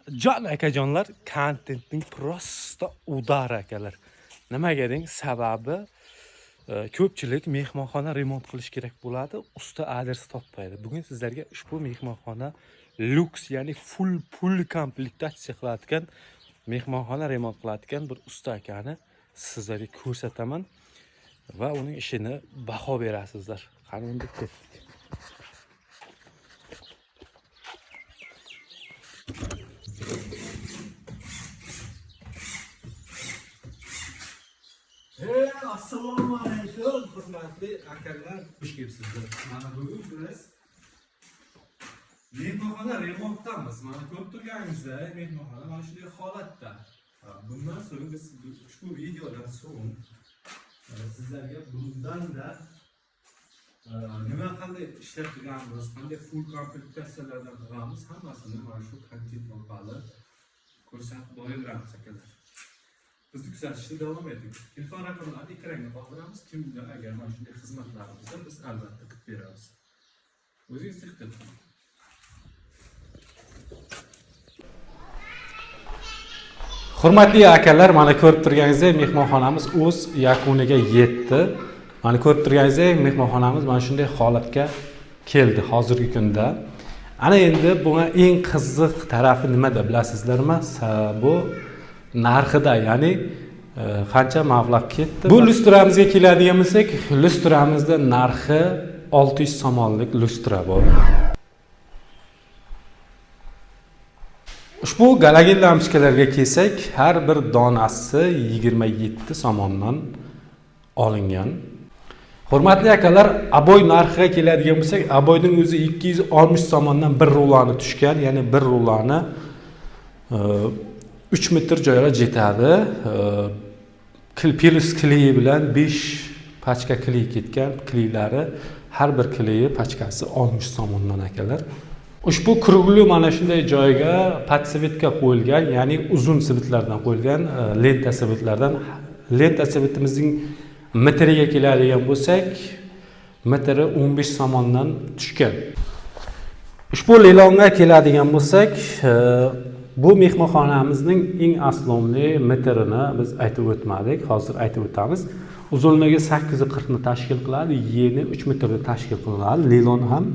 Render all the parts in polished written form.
Jon akajonlar, kontentning просто удар akalar. Nimaga deng? Sababi ko'pchilik mehmonxona remont qilish kerak bo'ladi, usta adres topmaydi. Bugun sizlarga ushbu mehmonxona lyuks, ya'ni full pul komplektatsiya qiladigan mehmonxona remont qiladigan bir usta akani sizlarga ko'rsataman va uning ishini baho berasizlar. Qani unda ketdik. Assalomu alaykum hurmatli akalar, xush kelibsizlar. Mana bugun biz mehmonxona remontdamiz. Mana ko'rib turganingizdek, mehmonxona mana shunday holatda. Bundan so'ng biz ushbu videodan so'ng sizlarga bundan-da nima qanday ishlab turganmiz, qanday full komplektatsiyalardan qilamiz, hammasini mana shu kontent orqali ko'rsatib boraveramiz akalar. Bizni kuzatishda davom eting. Telefon raqamlarini ekranga qoldiramiz. Kimda agar mana shunday xizmatlarimizni biz albatta qilib beramiz. O'zingiz ehtiyot qiling. Hurmatli akalar, mana ko'rib turganingizdek mehmonxonamiz o'z yakuniga yetdi. Mana ko'rib turganingizdek mehmonxonamiz mana shunday holatga keldi hozirgi kunda. Ana endi bunga eng qiziq tarafi nimada bilasizlarmi? Bu narxida, ya'ni qancha mablag' ketdi. Bu lyustramizga keladigan bo'lsak, lyustramizda narxi 600 somonlik lyustra bor. Ushbu galogen lampochkalarga kelsak, har bir donasi 27 somondan olingan. Hurmatli akalar, aboy narxiga keladigan bo'lsak, aboyning o'zi 260 somondan bir ruloni tushgan, ya'ni bir ruloni 3 metr joyga jetadi. Plus kleyi bilan 5 pachka kley ketgan, kleylari har bir kleyi pachkasi 60 somondan akalar. Ushbu krugli mana shunday joyga podsvetka qo'yilgan, ya'ni uzun svitlardan qo'yilgan, lenta svitlardan. Lenta svitimizning metriga keladigan bo'lsak, metri 15 somondan tushgan. Ushbu lelonga keladigan bo'lsak, bu mehmonxonamizning eng aslovli metrini biz aytib o'tmadik, hozir aytib o'tamiz. Uzunligi 840 ni tashkil qiladi, yeni 3 metrni tashkil qiladi. Lelon ham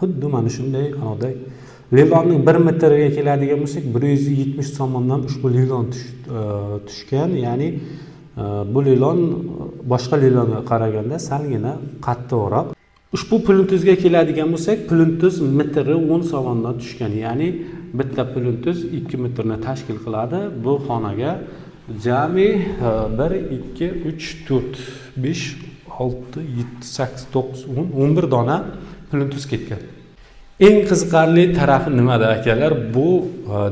xuddi mana shunday anaday. Lelonning 1 metriga keladigan bo'lsak, 170 somondan ushbu lelon tushgan, ya'ni bu lelon boshqa lelonga qaraganda salgina qattiqroq. Ushbu plintuzga keladigan bo'lsak, plintuz metri 10 somondan tushgan, ya'ni bitta plintuz 2 metrni tashkil qiladi. Bu xonaga jami 1, 2, 3, 4, 5, 6, 7, 8, 9, 10, 11 dona plintuz ketgan. Eng qiziqarli tarafi nimada akalar? Bu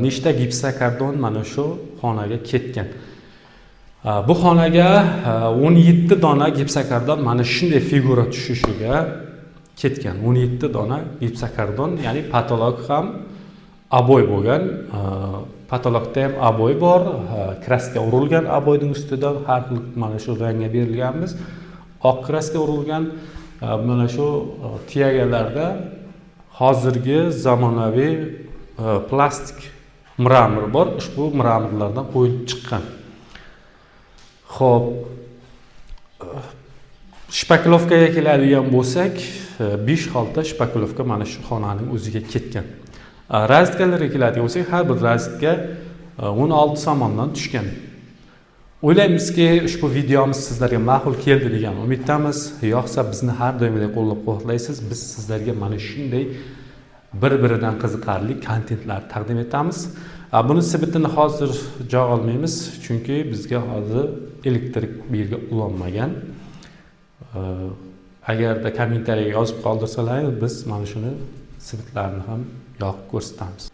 nechta gipsokardon mana shu xonaga ketgan. Bu xonaga 17 dona gipsokardon mana shunday figura tushishiga ketgan. 17 dona gipsokardon, ya'ni patolog ham aboy bo'lgan. Patologda ham aboy bor, kraska urilgan aboyning ustidan har xil mana shu rangga berilganmiz. Oq kraska urilgan. Mana shu tiyagalarda hozirgi zamonaviy plastik mramor bor. Ushbu mramorlardan qo'yilib chiqqan. Xo'p, shpaklovkaga keladigan bo'lsak, 5 xalta shpaklovka mana shu xonaning o'ziga ketgan. Rozetkalarga keladigan bo'lsak, har bir rozetka 16 somondan tushgan. O'ylaymizki, ushbu videomiz sizlarga ma'qul keldi degan umiddamiz. Yoqsa bizni har doimgidek qo'llab-quvvatlaysiz. Biz sizlarga mana shunday bir-biridan qiziqarli kontentlar taqdim etamiz. Buni sibitini hozir joy olmaymiz, chunki bizga hozir elektrik bu yerga ulanmagan. Agarda kommentariyaga yozib qoldirsalaringiz, biz mana shuni sibitlarni ham yoqib ko'rsatamiz.